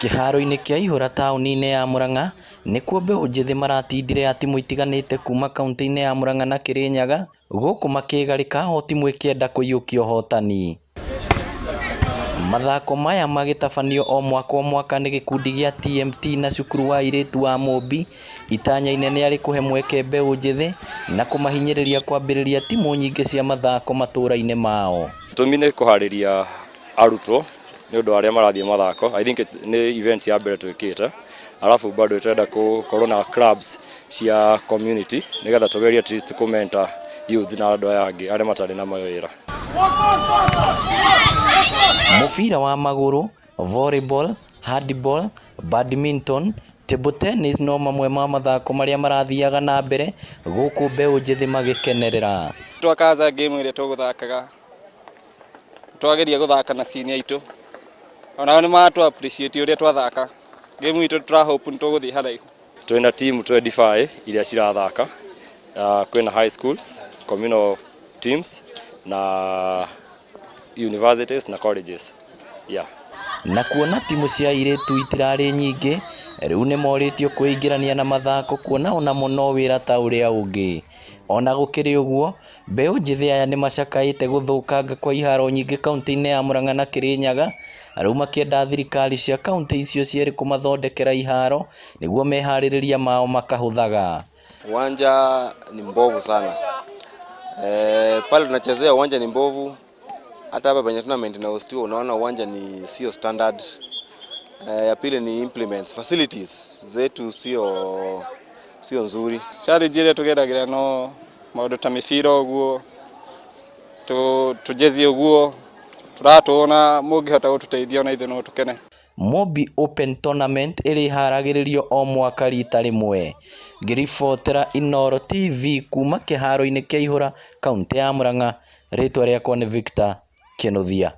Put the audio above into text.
Kĩharo-inĩ kĩa Ihũra taũni-inĩ ya Murang'a nĩkuo mbeũ njĩthĩ maratindire ya timũ itiganĩte kuma kauntĩ-inĩ ya Murang'a na Kirinyaga gũkũ makĩgarĩka o timũ ĩkĩenda kũiyũkia ũhotani. Mathako maya magĩtabanio o mwaka o mwaka nĩ gĩkundi gĩa TMT na cukuru wa airĩtu wa Mũmbi, itanya inene arĩ kũhe mweke mbeũ njĩthĩ na kũmahinyĩrĩria kwambĩrĩria timũ nyingĩ cia mathako matũra-inĩ mao. Gĩtũmi nĩ kũharĩria arutwo nĩ ũndũ wa arĩa marathiĩ mathako. I think nĩ event ya mbere twĩkĩte, alafu bado tũrenda gũkorwo na clubs cia community nĩgetha tũgerie at least kũ mentor youth na andũ aya angĩ arĩa matarĩ na mawĩra. Mũbira wa magũrũ, volleyball, handball, badminton, table tennis no mamwe ma mathako marĩa marathiaga na mbere gũkũ mbeũ njĩthĩ magĩkenerera. Twakaza game ĩrĩa tũgũthakaga, twageria gũthaka na senior aitũ, onao nĩ maratũ appreciate ũrĩa twathaka game itũ, tũra hope nĩ tũgũthiĩ haraihu. Twĩna team 25 iria cirathaka, kwĩna high schools, communal teams na universities na colleges, yeah. Na kuona timũ cia airĩtu itirarĩ nyingĩ, rĩu nĩmorĩtio kwĩingĩrania na mathako kuona onamo no wĩra ta ũrĩa ũngĩ. Ona gũkĩrĩ ũguo, mbeũ njĩthĩ aya nĩmacakaĩte gũthũkanga kwa iharo nyingĩ kauntĩ-inĩ ya Murang'a na Kirinyaga, rĩu makĩenda thirikari cia kauntĩ icio cierĩ kũmathondekera iharo nĩguo meharĩrĩria mao makahũthaga. Uwanja ni mbovu sana. Pale tunachezea uwanja ni mbovu. Hata hapa penye tournament inahostiwa unaona uwanja ni sio standard. Ya pili ni implements, facilities zetu sio nzuri. Challenge ĩrĩa tũgeragĩra no maũndũ ta mĩbira ũguo, tũjezi ũguo tũratũona, mũngĩhota gũtũteithia ona ithuĩ no tũkene. Mobi Open Tournament ĩrĩharagĩrĩrio o mwaka rita rĩmwe. Ngĩribotera Inooro TV kuma kĩharo-inĩ kĩa Ihũra kauntĩ ya Murang'a, rĩtwa rĩakwa nĩ Victor Kĩnuthia.